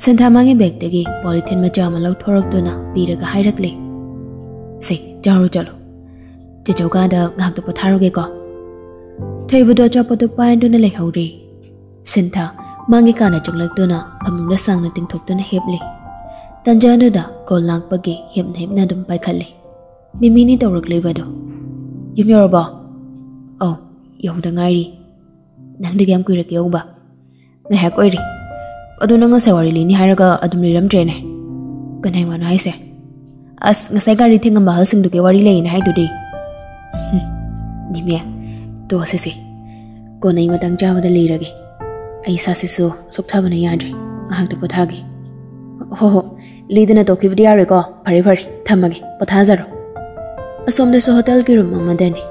ꯁꯤꯟꯊꯥ ꯃꯥꯒꯤ ꯕꯦꯒꯇꯒꯤ ꯄꯣꯂꯤꯊꯤꯟ ꯃꯆꯥ ꯑꯃ ꯂꯧꯊꯣꯔꯛꯇꯨꯅ ꯄꯤꯔꯒ ꯍꯥꯏꯔꯛꯂꯦ, "ꯁꯦ, ꯆꯥꯔꯨ ꯆꯠꯂꯣ꯫ ꯆꯦꯆꯧ ꯀꯥꯗ ꯉꯥꯏꯍꯥꯛꯇ ꯄꯣꯊꯥꯔꯨꯒꯦꯀꯣ꯫" ꯊꯣꯏꯕꯗꯣ ꯑꯆꯥꯄꯣꯠꯇꯣ ꯄꯥꯏꯗꯨꯅ ꯂꯩꯍꯧꯔꯦ꯫ ꯁꯤꯟꯊꯥ ꯃꯥꯒꯤ ꯀꯥꯗ ꯆꯪꯂꯛꯇꯨꯅ ꯐꯃꯨꯡꯗ ꯁꯥꯡꯅ ꯇꯤꯡꯊꯣꯛꯇꯨꯅ ꯍꯤꯞꯂꯤ꯫ ꯇꯟꯖꯥꯗꯨꯗ ꯀꯣꯜ ꯂꯥꯛꯄꯒꯤ ꯍꯤꯞꯅ ꯍꯤꯞꯅ ꯑꯗꯨꯝ ꯄꯥꯏꯈꯠꯂꯤ꯫ ꯃꯤꯃꯤꯅꯤ ꯇꯧꯔꯛꯂꯤꯕꯗꯣ꯫ "ꯌꯨꯝ ꯌꯧꯔꯕꯣ?" "ꯑꯧ, ꯌꯧꯗ ꯉꯥꯏꯔꯤ꯫" "ꯅꯪꯗꯤ ꯀꯌꯥꯝ ꯀꯨꯏꯔꯒꯦ ꯌꯧꯕ?" "ꯉꯥꯏꯍꯥꯛ ꯑꯣꯏꯔꯤ꯫" "ꯑꯗꯣ ꯅꯪ ꯉꯁꯥꯏ ꯋꯥꯔꯤ ꯂꯤꯅꯤ ꯍꯥꯏꯔꯒ ꯑꯗꯨꯝ ꯂꯤꯔꯝꯗ꯭ꯔꯦꯅꯦ꯫ ꯀꯅꯥꯏ ꯋꯥꯅꯣ ꯍꯥꯏꯁꯦ?" "ꯑꯁ, ꯉꯁꯥꯏ ꯒꯥꯔꯤ ꯊꯤꯡꯉꯝꯕ ꯑꯍꯜꯁꯤꯡꯗꯨꯒꯤ ꯋꯥꯔꯤ ꯂꯩꯌꯦꯅ ꯍꯥꯏꯗꯨꯗꯤ꯫" "ꯍꯨꯝ, ꯅꯤꯃꯦ, ꯇꯣꯛꯑꯁꯤꯁꯦ꯫ ꯀꯣꯟꯅ ꯑꯩ ꯃꯇꯥꯡ ꯆꯥꯕꯗ ꯂꯤꯔꯒꯦ꯫ ꯑꯩ ꯏꯁꯥꯁꯤꯁꯨ ꯆꯣꯛꯊꯕꯅ ꯌꯥꯗ꯭ꯔꯦ꯫ ꯉꯥꯏꯍꯥꯛꯇ ꯄꯣꯊꯥꯒꯦ꯫" "ꯍꯣ ꯍꯣ, ꯂꯤꯗꯅ ꯇꯣꯛꯈꯤꯕꯗꯤ ꯌꯥꯔꯣꯏꯀꯣ꯫ ꯐꯔꯦ ꯐꯔꯦ, ꯊꯝꯃꯒꯦ, ꯄꯣꯊꯥꯖꯔꯣ꯫" ꯑꯁꯣꯝꯗꯁꯨ ꯍꯣꯇꯦꯜꯒꯤ ꯔꯨꯝ ꯑꯃꯗꯅꯤ꯫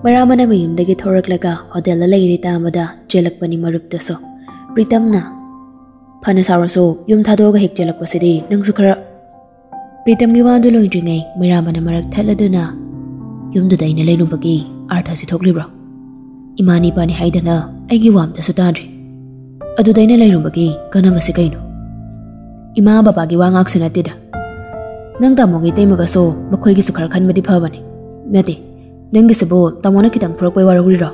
ꯃꯩꯔꯥꯕꯅ ꯃꯌꯨꯝꯗꯒꯤ ꯊꯣꯔꯛꯂꯒ ꯍꯣꯇꯦꯜꯗ ꯂꯩꯔꯦ ꯇꯥꯕꯗ ꯆꯦꯜꯂꯛꯄꯅꯤ ꯃꯔꯨꯞꯇꯁꯨ꯫ ꯄ꯭ꯔꯤꯇꯝꯅ, "ꯐꯅ ꯁꯥꯎꯔꯁꯨ ꯌꯨꯝ ꯊꯥꯗꯣꯛꯑꯒ ꯍꯦꯛ ꯆꯦꯜꯂꯛꯄꯁꯤꯗꯤ ꯅꯪꯁꯨ ꯈꯔ꯫" ꯄ꯭ꯔꯤꯇꯝꯒꯤ ꯋꯥꯗꯨ ꯂꯣꯏꯗ꯭ꯔꯤꯉꯩ ꯃꯩꯔꯥꯕꯅ ꯃꯔꯛ ꯊꯠꯂꯗꯨꯅ, "ꯌꯨꯝꯗꯨꯗ ꯑꯩꯅ ꯂꯩꯔꯨꯕꯒꯤ ꯑꯥꯔꯊꯁꯤ ꯊꯣꯛꯂꯤꯕ꯭ꯔꯣ? ꯏꯃꯥꯅꯤ ꯏꯄꯥꯅꯤ ꯍꯥꯏꯗꯅ ꯑꯩꯒꯤ ꯋꯥ ꯑꯝꯇꯁꯨ ꯇꯥꯗ꯭ꯔꯤ꯫ ꯑꯗꯨꯗ ꯑꯩꯅ ꯂꯩꯔꯨꯕꯒꯤ ꯀꯥꯟꯅꯕꯁꯤ ꯀꯩꯅꯣ? ꯏꯃꯥ ꯕꯕꯥꯒꯤ ꯋꯥ ꯉꯥꯛꯁꯨ ꯅꯠꯇꯦꯗ꯫ ꯅꯪ ꯇꯥꯃꯣꯒꯤ ꯏꯇꯩꯃꯒꯁꯨ ꯃꯈꯣꯏꯒꯤꯁꯨ ꯈꯔ ꯈꯟꯕꯗꯤ ꯐꯕꯅꯤ꯫ ꯅꯠꯇꯦ, ꯅꯪꯒꯤꯁꯤꯕꯨ ꯇꯥꯃꯣꯅ ꯈꯤꯇꯪ ꯐꯨꯔꯛꯄꯩ ꯋꯥꯔꯧꯔꯤꯔꯣ?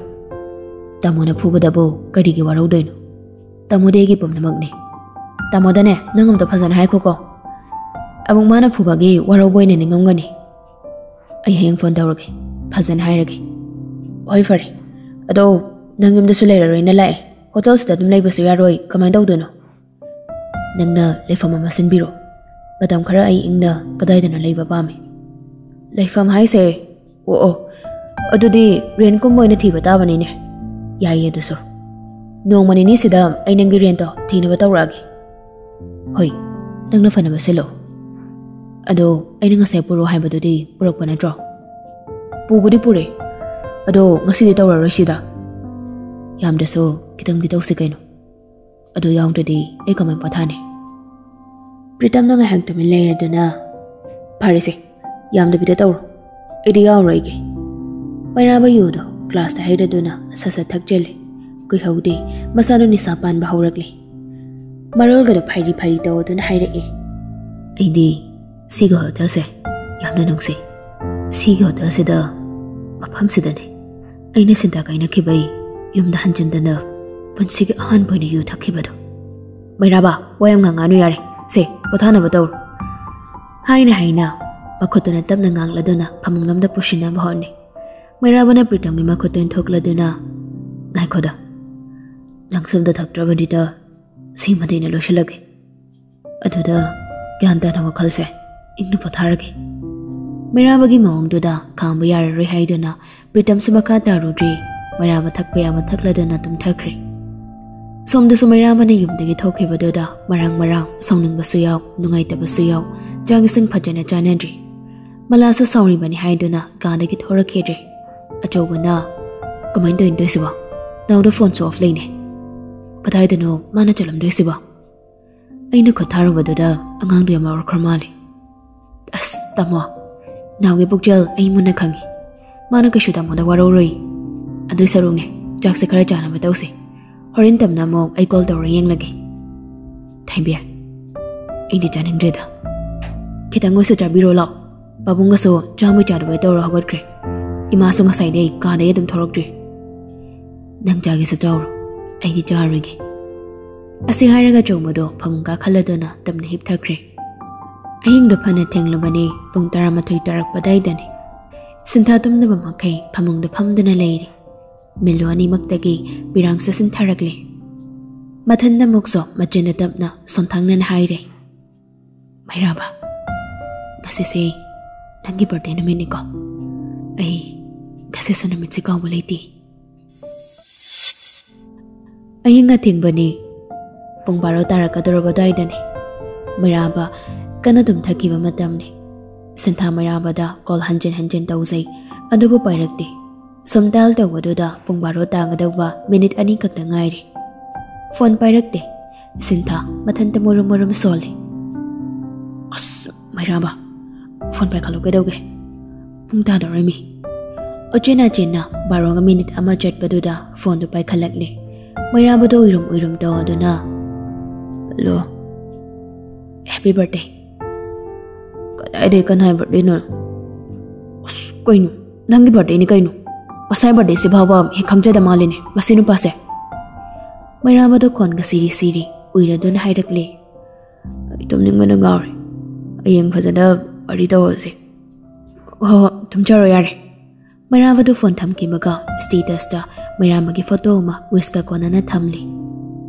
ꯇꯥꯃꯣꯅ ꯐꯨꯕꯗꯕꯨ ꯀꯔꯤꯒꯤ ꯋꯥꯔꯧꯗꯣꯏꯅꯣ? ꯇꯥꯃꯣꯗꯤ ꯑꯩꯒꯤ ꯄꯨꯝꯅꯃꯛꯅꯤ꯫ ꯇꯥꯃꯣꯗꯅꯦ, ꯅꯪ ꯑꯝꯇ ꯐꯖꯅ ꯍꯥꯏꯈꯣꯀꯣ꯫ ꯑꯃꯨꯛ ꯃꯥꯅ ꯐꯨꯕꯒꯤ ꯋꯥꯔꯧꯕ ꯑꯣꯏꯅ ꯅꯤꯡꯉꯝꯒꯅꯤ꯫ ꯑꯩ ꯍꯌꯦꯡ ꯐꯣꯟ ꯇꯧꯔꯒꯦ, ꯐꯖꯅ ꯍꯥꯏꯔꯒꯦ꯫ ꯍꯣꯏ, ꯐꯔꯦ꯫ ꯑꯗꯣ ꯅꯪ ꯌꯨꯝꯗꯁꯨ ꯂꯩꯔꯔꯣꯏꯅ ꯂꯥꯛꯑꯦ, ꯍꯣꯇꯦꯜꯁꯤꯗ ꯑꯗꯨꯝ ꯂꯩꯕꯁꯨ ꯌꯥꯔꯣꯏ, ꯀꯃꯥꯏꯅ ꯇꯧꯗꯣꯏꯅꯣ? ꯅꯪꯅ ꯂꯩꯐꯝ ꯑꯃ ꯁꯤꯟꯕꯤꯔꯣ꯫ ꯃꯇꯝ ꯈꯔ ꯑꯩ ꯏꯪꯅ ꯀꯗꯥꯏꯗꯅꯣ ꯂꯩꯕ ꯄꯥꯝꯃꯤ꯫ ꯂꯩꯐꯝ ꯍꯥꯏꯁꯦ, ꯑꯣ ꯑꯣ, ꯑꯗꯨꯗꯤ ꯔꯦꯟꯠꯀꯨꯝꯕ ꯑꯣꯏꯅ ꯊꯤꯕ ꯇꯥꯕꯅꯤꯅꯦ꯫ ꯌꯥꯏꯌꯦ ꯑꯗꯨꯁꯨ꯫ ꯅꯣꯡꯃ ꯅꯤꯅꯤꯁꯤꯗ ꯑꯩ ꯅꯪꯒꯤ ꯔꯦꯟꯠꯇꯣ ꯊꯤꯅꯕ ꯇꯧꯔꯛꯑꯒꯦ꯫ ꯍꯣꯏ, ꯅꯪꯅ ꯐꯅꯕ ꯁꯤꯜꯂꯣ꯫ ꯑꯗꯣ ꯑꯩꯅ ꯉꯁꯥꯏ ꯄꯨꯔꯛꯑꯣ ꯍꯥꯏꯕꯗꯨꯗꯤ ꯄꯨꯔꯛꯄ ꯅꯠꯇ꯭ꯔꯣ? ꯄꯨꯕꯨꯗꯤ ꯄꯨꯔꯦ, ꯑꯗꯣ ꯉꯁꯤꯗꯤ ꯇꯧꯔꯔꯣꯏ ꯁꯤꯗ꯫ ꯌꯥꯝꯗ꯭ꯔꯁꯨ ꯈꯤꯇꯪꯗꯤ ꯇꯧꯁꯤ ꯀꯩꯅꯣ꯫ ꯑꯗꯨ ꯌꯥꯎꯗ꯭ꯔꯗꯤ ꯑꯩ ꯀꯃꯥꯏ ꯄꯣꯊꯥꯅꯤ? ꯄ꯭ꯔꯤꯇꯝꯅ ꯉꯥꯏꯍꯥꯛ ꯇꯨꯃꯤꯟ ꯂꯩꯔꯗꯨꯅ, ꯐꯔꯦꯁꯦ, ꯌꯥꯝꯗꯕꯤꯗ ꯇꯧꯔꯣ, ꯑꯩꯗꯤ ꯌꯥꯎꯔꯣꯏꯒꯦ꯫ ꯃꯩꯔꯥꯕ ꯌꯨꯗꯣ ꯒ꯭ꯂꯥꯁꯇ ꯍꯩꯔꯗꯨꯅ ꯁꯠ ꯁꯠ ꯊꯛꯆꯜꯂꯦ꯫ ꯀꯨꯏꯍꯧꯗꯦ, ꯃꯁꯥꯗꯣ ꯅꯤꯁꯥ ꯄꯥꯟꯕ ꯍꯧꯔꯛꯂꯦ꯫ ꯃꯔꯣꯜꯒꯗꯣ ꯐꯩꯔꯤ ꯐꯩꯔꯤ ꯇꯧꯗꯨꯅ ꯍꯥꯏꯔꯛꯑꯦ꯫ ꯑꯩꯗꯤ ꯁꯤꯒꯤ ꯍꯣꯇꯦꯜꯁꯦ ꯌꯥꯝꯅ ꯅꯨꯡꯁꯤ꯫ ꯁꯤꯒꯤ ꯍꯣꯇꯦꯜꯁꯤꯗ, ꯃꯐꯝꯁꯤꯗꯅꯤ ꯑꯩꯅ ꯁꯤꯟꯗ ꯀꯥꯏꯅꯈꯤꯕꯩ ꯌꯨꯝꯗ ꯍꯟꯖꯤꯟꯗꯅ ꯄꯨꯟꯁꯤꯒꯤ ꯑꯍꯥꯟꯕ ꯑꯣꯏꯅ ꯌꯨ ꯊꯛꯈꯤꯕꯗꯣ꯫ ꯃꯩꯔꯥꯕ, ꯋꯥ ꯌꯥꯝ ꯉꯥꯡꯉꯅꯨ ꯌꯥꯔꯦ꯫ ꯁꯦ, ꯄꯣꯊꯥꯅꯕ ꯇꯧꯔꯣ꯫ ꯍꯥꯏꯅ ꯍꯥꯏꯅ ꯃꯈꯨꯠꯇꯨꯅ ꯇꯞꯅ ꯉꯥꯡꯂꯗꯨꯅ ꯐꯃꯨꯡꯂꯣꯝꯗ ꯄꯨꯁꯤꯟꯅꯕ ꯍꯣꯠꯅꯩ꯫ ꯃꯩꯔꯥꯕꯅ ꯄ꯭ꯔꯤꯇꯝꯒꯤ ꯃꯈꯨꯠꯇꯨ ꯏꯟꯊꯣꯛꯂꯗꯨꯅ, ꯉꯥꯏꯈꯣꯗ, ꯅꯪꯁꯨ ꯑꯝꯇ ꯊꯛꯇ꯭ꯔꯕꯅꯤꯗ, ꯁꯤꯃꯗꯤ ꯑꯩꯅ ꯂꯣꯏꯁꯤꯜꯂꯒꯦ꯫ ꯑꯗꯨꯗ ꯒ꯭ꯌꯥꯟ ꯇꯥꯅ ꯋꯥꯈꯜꯁꯦ ꯏꯪꯅ ꯄꯣꯊꯥꯔꯒꯦ꯫ ꯃꯩꯔꯥꯕꯒꯤ ꯃꯑꯣꯡꯗꯨꯗ ꯈꯥꯡꯕ ꯌꯥꯔꯔꯣꯏ ꯍꯥꯏꯗꯨꯅ ꯄ꯭ꯔꯤꯇꯝꯁꯨ ꯃꯈꯥ ꯇꯥꯔꯨꯗ꯭ꯔꯤ, ꯃꯩꯔꯥꯕ ꯊꯛꯄ ꯌꯥꯕ ꯊꯛꯂꯗꯨꯅ ꯇꯨꯝꯊꯈ꯭ꯔꯦ꯫ ꯁꯣꯝꯗꯁꯨ ꯃꯩꯔꯥꯕꯅ ꯌꯨꯝꯗꯒꯤ ꯊꯣꯛꯈꯤꯕꯗꯨꯗ ꯃꯔꯥꯡ ꯃꯔꯥꯡ ꯁꯥꯎꯅꯤꯡꯕꯁꯨ ꯌꯥꯎ, ꯅꯨꯡꯉꯥꯏꯇꯕꯁꯨ ꯌꯥꯎ, ꯆꯥꯛ ꯏꯁꯤꯡ ꯐꯖꯅ ꯆꯥꯅꯗ꯭ꯔꯤ꯫ ꯃꯂꯥꯁꯨ ꯁꯥꯎꯔꯤꯕꯅꯤ ꯍꯥꯏꯗꯨꯅ ꯀꯥꯗꯒꯤ ꯊꯣꯔꯛꯈꯤꯗ꯭ꯔꯦ꯫ ꯑꯆꯧꯕꯅ, "ꯀꯃꯥꯏꯅ ꯇꯧꯔꯤꯅꯣ ꯇꯧꯏꯁꯤꯕꯣ? ꯅꯥꯎꯗ ꯐꯣꯟꯁꯨ ꯑꯣꯐ ꯂꯩꯅꯦ꯫ ꯀꯗꯥꯏꯗꯅꯣ ꯃꯥꯅ ꯆꯠꯂꯝꯗꯣꯏꯁꯤꯕꯣ?" ꯑꯩꯅ ꯈꯨꯠ ꯊꯥꯔꯨꯕꯗꯨꯗ ꯑꯉꯥꯡꯗꯨ ꯌꯥꯝ ꯉꯥꯎꯔꯛꯈ꯭ꯔ ꯃꯥꯜꯂꯦ꯫ "ꯑꯁ, ꯇꯥꯃꯣ, ꯅꯥꯎꯒꯤ ꯄꯨꯛꯆꯦꯜ ꯑꯩ ꯃꯨꯟꯅ ꯈꯪꯉꯤ꯫ ꯃꯥꯅ ꯀꯩꯁꯨ ꯇꯥꯃꯣꯗ ꯋꯥꯔꯧꯔꯣꯏ꯫ ꯑꯗꯨꯏ ꯁꯔꯨꯛꯅꯦ, ꯆꯥꯛꯁꯦ ꯈꯔ ꯆꯥꯅꯕ ꯇꯧꯁꯦ꯫ ꯍꯣꯔꯦꯟ ꯇꯞꯅ ꯑꯃꯨꯛ ꯑꯩ ꯀꯣꯜ ꯇꯧꯔ ꯌꯦꯡꯂꯒꯦ꯫" "ꯊꯣꯏꯕꯤ, ꯑꯩꯗꯤ ꯆꯥꯅꯤꯡꯗ꯭ꯔꯦꯗ꯫ "ꯈꯤꯇꯪ ꯑꯣꯏꯁꯨ ꯆꯥꯕꯤꯔꯣ ꯂꯥꯎ꯫ ꯄꯥꯕꯨꯡꯒꯁꯨ ꯆꯥꯃꯩ ꯆꯥꯗꯕꯩ ꯇꯧꯔ ꯍꯧꯒꯠꯈ꯭ꯔꯦ꯫ ꯏꯃꯥꯁꯨ ꯉꯁꯥꯏꯗꯩ ꯀꯥꯗꯩ ꯑꯗꯨꯝ ꯊꯣꯔꯛꯇ꯭ꯔꯤ꯫ ꯅꯪ ꯆꯥꯒꯦꯁꯨ ꯆꯥꯎꯔꯣ, ꯑꯩꯗꯤ ꯆꯥꯔꯣꯏꯒꯦ꯫" ꯑꯁꯤ ꯍꯥꯏꯔꯒ ꯆꯧꯃꯗꯣ ꯐꯃꯨꯡ ꯀꯥꯈꯠꯂꯗꯨꯅ ꯇꯞꯅ ꯍꯤꯞꯊꯈ꯭ꯔꯦ꯫ ꯑꯍꯤꯡꯗꯣ ꯐꯅ ꯊꯦꯡꯂꯕꯅꯤ, ꯄꯨꯡ ꯇꯔꯥꯃꯥꯊꯣꯏ ꯇꯥꯔꯛꯄꯗꯥꯏꯗꯅꯤ꯫ ꯁꯤꯟꯊꯥ ꯇꯨꯝꯗꯕ ꯃꯈꯩ ꯐꯃꯨꯡꯗ ꯐꯝꯗꯨꯅ ꯂꯩꯔꯤ꯫ ꯃꯤꯜꯂꯨ ꯑꯅꯤꯃꯛꯇꯒꯤ ꯄꯤꯔꯥꯡꯁꯨ ꯁꯤꯟꯊꯔꯛꯂꯦ꯫ ꯃꯊꯟꯗ ꯑꯃꯨꯛꯁꯨ ꯃꯆꯤꯟꯅ ꯇꯞꯅ ꯁꯣꯟꯊꯥꯡꯅꯅ ꯍꯥꯏꯔꯦ, "ꯃꯩꯔꯥꯕ, ꯉꯁꯤꯁꯦ ꯅꯪꯒꯤ ꯕꯥꯔꯗꯦ ꯅꯨꯃꯤꯠꯅꯤꯀꯣ꯫ ꯑꯩ ꯉꯁꯤꯁꯨ ꯅꯨꯃꯤꯠꯁꯦ ꯀꯥꯎꯕ ꯂꯩꯇꯦ꯫" ꯑꯍꯤꯡ ꯑꯊꯦꯡꯕꯅꯤ꯫ ꯄꯨꯡ ꯕꯥꯔꯣ ꯇꯥꯔꯛꯀꯗꯧꯔꯕ ꯑꯗꯨꯋꯥꯏꯗꯅꯤ꯫ ꯃꯩꯔꯥꯕ ꯀꯟꯅ ꯇꯨꯝꯊꯈꯤꯕ ꯃꯇꯝꯅꯤ꯫ ꯁꯤꯟꯊꯥ ꯃꯩꯔꯥꯕꯗ ꯀꯣꯜ ꯍꯟꯖꯤꯟ ꯍꯟꯖꯤꯟ ꯇꯧꯖꯩ, ꯑꯗꯨꯕꯨ ꯄꯥꯏꯔꯛꯇꯦ꯫ ꯁꯨꯝ ꯗꯥꯏꯜ ꯇꯧꯕꯗꯨꯗ ꯄꯨꯡ ꯕꯥꯔꯣ ꯇꯥꯒꯗꯧꯕ ꯃꯤꯅꯤꯠ ꯑꯅꯤ ꯈꯛꯇ ꯉꯥꯏꯔꯤ꯫ ꯐꯣꯟ ꯄꯥꯏꯔꯛꯇꯦ꯫ ꯁꯤꯟꯊꯥ ꯃꯊꯟꯇ ꯃꯨꯔꯨꯝ ꯃꯨꯔꯨꯝ ꯁꯣꯜꯂꯤ꯫ "ꯑꯁ, ꯃꯩꯔꯥꯕ, ꯐꯣꯟ ꯄꯥꯏꯈꯠꯂꯨ ꯀꯩꯗꯧꯒꯦ? ꯄꯨꯡ ꯇꯥꯗꯧꯔꯝꯃꯤ꯫" ꯎꯆꯤꯟ ꯅꯥꯆꯤꯟꯅ ꯕꯥꯔꯣꯒ ꯃꯤꯅꯤꯠ ꯑꯃ ꯆꯠꯄꯗꯨꯗ ꯐꯣꯟꯗꯨ ꯄꯥꯏꯈꯠꯂꯛꯂꯦ꯫ ꯃꯩꯔꯥꯕꯗꯣ ꯎꯏꯔꯨꯝ ꯎꯏꯔꯨꯝ ꯇꯧꯗꯨꯅ, "ꯍꯜꯂꯣ, ꯍꯦꯄꯤ ꯕꯥꯔꯗꯦ꯫" "ꯀꯗꯥꯏꯗꯩ ꯀꯅꯥꯏ ꯕꯥꯔꯗꯦꯅꯣ? ꯑꯁ, ꯀꯩꯅꯣ? ꯅꯪꯒꯤ ꯕꯥꯔꯗꯦꯅꯤ ꯀꯩꯅꯣ? ꯃꯁꯥꯏ ꯕꯥꯔꯗꯦꯁꯤ ꯐꯥꯎꯕ ꯍꯦꯛ ꯈꯪꯖꯗ ꯃꯥꯜꯂꯤꯅꯦ ꯃꯁꯤ ꯅꯨꯄꯥꯁꯦ꯫" ꯃꯩꯔꯥꯕꯗꯣ ꯈꯣꯟꯒ ꯁꯤꯔꯤ ꯁꯤꯔꯤ ꯎꯏꯔꯗꯨꯅ ꯍꯥꯏꯔꯛꯂꯦ꯫ "ꯑꯩ ꯇꯨꯝꯅꯤꯡꯕꯅ ꯉꯥꯎꯔꯦ꯫ ꯍꯌꯦꯡ ꯐꯖꯅ ꯋꯥꯔꯤ ꯇꯧꯔꯁꯦ꯫" "ꯍꯣ ꯍꯣ, ꯇꯨꯝꯖꯔꯣ ꯌꯥꯔꯦ꯫" ꯃꯩꯔꯥꯕꯗꯨ ꯐꯣꯟ ꯊꯝꯈꯤꯕꯒ ꯁ꯭ꯇꯦꯇꯁꯇ ꯃꯩꯔꯥꯕꯒꯤ ꯐꯣꯇꯣ ꯑꯃ ꯋꯤꯁꯀ ꯀꯣꯟꯅꯅ ꯊꯝꯂꯤ꯫